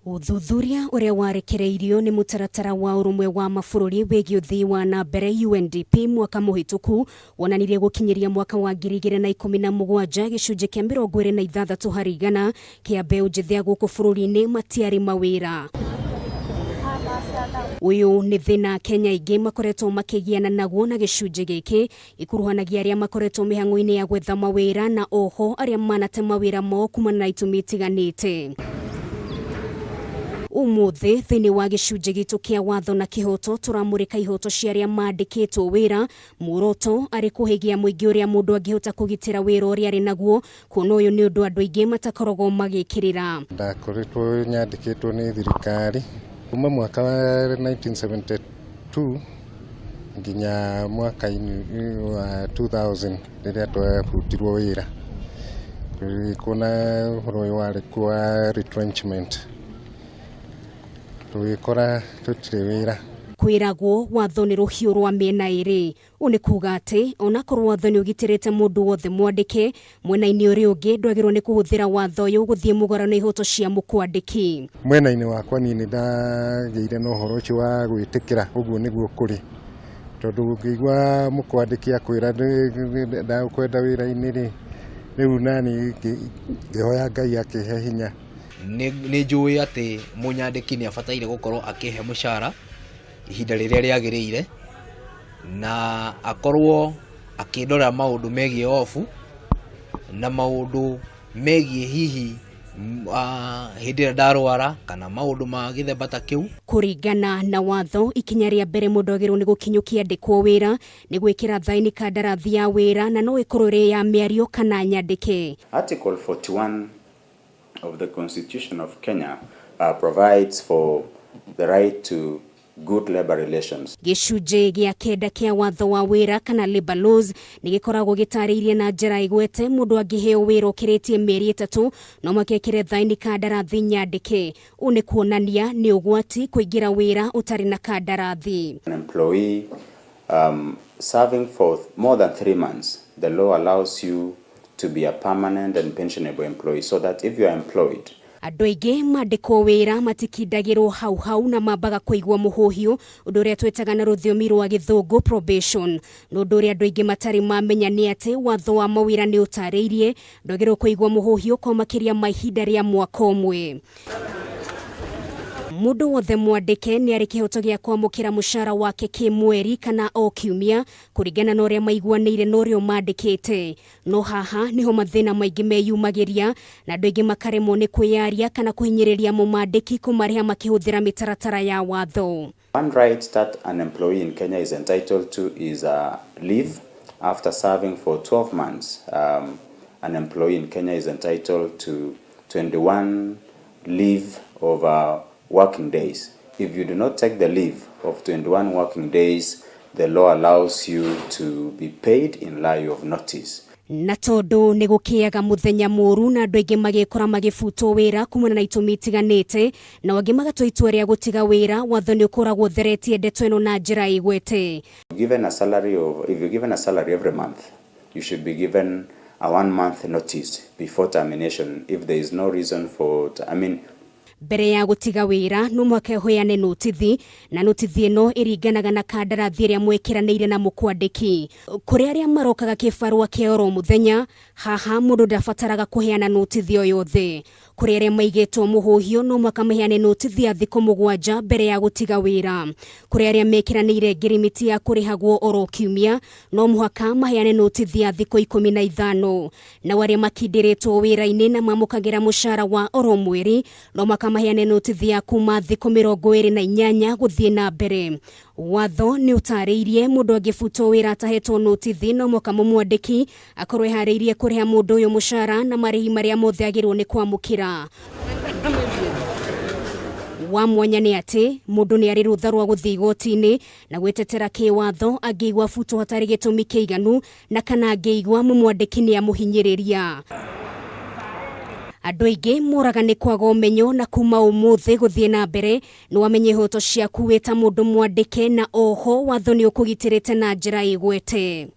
Ũthuthuria ũrĩa warekereirio nĩ mũtaratara wa ũrũmwe wa mabũrũri wĩgiĩ ũthii wa na mbere UNDP mwaka mũhĩtũku wonanirie gũkinyĩria mwaka wa 2017 gĩcunjĩ kĩa 26% kĩa mbeũ njĩthĩ a gũkũ bũrũri-inĩ matiarĩ mawĩra. Ũyũ nĩ thĩna Kenya aingĩ makoretwo makĩgiana naguo na gĩcunjĩ gĩkĩ ikuruhanagia arĩa makoretwo mĩhang'o-inĩ ya gwetha mawĩra na oho arĩa manate mawĩra mao kumana na itũmi itiganĩte. Ũmũthĩ thĩinĩ wa gĩcunjĩ gitũ kĩa watho na kĩhoto tũramũrĩka ihoto cia arĩa mandĩkĩtwo wĩra, muoroto arĩ kũhĩgia mũingĩ ũrĩa mũndũ angĩhota kũgitĩra wĩra ũrĩa arĩ naguo, kuona ũyũ nĩ ũndũ andũ aingĩ matakoragwo magĩkĩrĩra. Ndakoretwo nyandĩkĩtwo nĩ thirikari kuma mwaka wa 1972 nginya mwaka-inĩ wa 2000 rĩrĩa twabutirwo wĩra. Tũgĩkwo na ũhoro ũyũ warĩ kuo wa retrenchment, tũgĩkora tũtirĩ wĩra. Kwĩragwo watho nĩ rũhiũ rwa mĩena ĩrĩ. Ũũ nĩ kuga atĩ onakorwo watho nĩ ũgitĩrĩte mũndũ wothe mwandĩke, mwena-inĩ ũrĩa ũngĩ ndwagĩrĩirwo nĩ kũhũthĩra watho ũyũ gũthiĩ mũgarũ na ihoto cia mũkwandĩki. Mwena-inĩ wakwa niĩ nĩ ndagĩire na ũhoro ũcio wa gwĩtĩkĩra ũguo nĩguo kũrĩ, tondũ ũngĩigua mũkwandĩki akwĩra ndagũkwenda wĩra-inĩ rĩ, rĩu nani ngĩhoya Ngai akĩhe hinya. Nĩ njũĩ atĩ mũnyandĩki nĩ abataire gũkorwo akĩhe mũcara ihinda rĩrĩa rĩagĩrĩire, na akorwo akĩndorera maũndũ megiĩ off na maũndũ megiĩ hihi hĩndĩ ĩrĩa ndarwara kana maũndũ ma gĩthemba ta kĩu. Kũringana na watho, ikinya rĩa mbere mũndũ agĩrĩirwo nĩ gũkinyũkia andĩkwo wĩra nĩ gwĩkĩra thaĩni kandarathi ya wĩra na no ĩkorwo ĩrĩ ya mĩario kana nyandĩke. Article 41 of the Constitution of Kenya provides for the right to good labor relations. Gĩcunjĩ gĩa kenda kĩa watho wa wĩra kana labor laws nĩ gĩkoragwo gĩtarĩirie na njĩra ĩgwete mũndũ angĩheo wĩra ũkĩrĩtie mĩeri 3 no makekĩre thaĩni kandarathi nyandĩke. Ũũ nĩ kuonania nĩ ũgwati kũingĩra wĩra ũtarĩ na kandarathi. An employee serving for more than 3 months, the law allows you to be a permanent and pensionable employee, so that if you are employed. Andũ aingĩ mandĩkwo wĩra matikindagĩrwo hau hau na mambaga kũigwo mũhũhiũ, ũndũ ũrĩa twĩtaga na rũthiomi rwa gĩthũngũ probation. Na ũndũ ũrĩa andũ aingĩ matarĩ mamenya nĩ atĩ watho wa mawĩra nĩ ũtarĩirie ndwagĩrĩirwo kũigwo mũhũhiũ kwa makĩria ma ihinda rĩa mwaka ũmwe. Mũndũ wothe mwandĩke nĩ arĩ kĩhoto gĩa kwamũkĩra mũcara wake kĩmweri kana o kiumia kũringana na ũrĩa maiguanĩire na ũrĩa ũmandĩkĩte. No haha niho mathĩna maingĩ meyumagĩria na andũ aingĩ makaremwo nĩ kwĩyaria kana kũhinyĩrĩria mũmandĩki kũmarĩha makĩhũthĩra mĩtaratara ya watho. One right that an employee in Kenya is entitled to is a leave after serving for 12 months. An employee in Kenya is entitled to 21 leave of working days. If you do not take the leave of 21 working days, the law allows you to be paid in lieu of notice. Na tondũ nĩ gũkĩaga mũthenya mũru na andũ aingĩ magĩkora magĩbutwo wĩra kumana na itũmi itiganĩte, na angĩ magatua itua rĩa gũtiga wĩra, watho nĩ ũkoragwo ũtheretie ndeto ĩno na njĩra ĩgwete. Given a salary of, if you're given a salary every month, you should be given a 1 month notice before termination if there is no reason for, I mean, Mbere ya gũtiga wĩra no mũhaka ũheane notithi, na notithi ĩno ĩringanaga na kandarathi ĩrĩa mwĩkĩranĩire na mũkwandĩki. Kũrĩ arĩa marokaga kĩbarũa kĩa oro mũthenya, haha mũndũ ndabataraga kũheana notithi o yothe. Kũrĩ arĩa maigĩtwo mũhũhiũ no mũhaka maheane notithi ya thikũ 7 mbere ya gũtiga wĩra. Kũrĩ arĩa mekĩranĩire ngirimiti ya kũrĩhagwo oro kiumia, no mũhaka maheane notithi ya thikũ 15. Nao arĩa makindĩrĩtwo wĩra-inĩ na mamũkagĩra mũcara wa oro mweri, no mũhaka maheane notithi ya kuma thikũ 28 gũthiĩ na mbere. Watho nĩ ũtarĩirie mũndũ angĩbutwo wĩra atahetwo notithi, no mũhaka mũmwandĩki akorwo eharĩirie kũrĩha mũndũ ũyũ mũcara na marĩhi marĩa mothe agĩrĩirwo nĩ kwamũkĩra. Wa mwanya nĩ atĩ mũndũ nĩ arĩ rũtha rwa gũthiĩ igoti-inĩ na gwĩtetera kĩwatho angĩigua butwo hatarĩ gĩtũmi kĩiganu na kana angĩigua mũmwandĩki nĩ amũhinyĩrĩria. Andũ aingĩ moraga nĩ kwaga ũmenyo na kuma ũmũthĩ gũthiĩ na mbere nĩ wamenye ihoto ciaku wĩ ta mũndũ mwandĩke na oho watho nĩ ũkũgitĩrĩte na njĩra ĩgwete.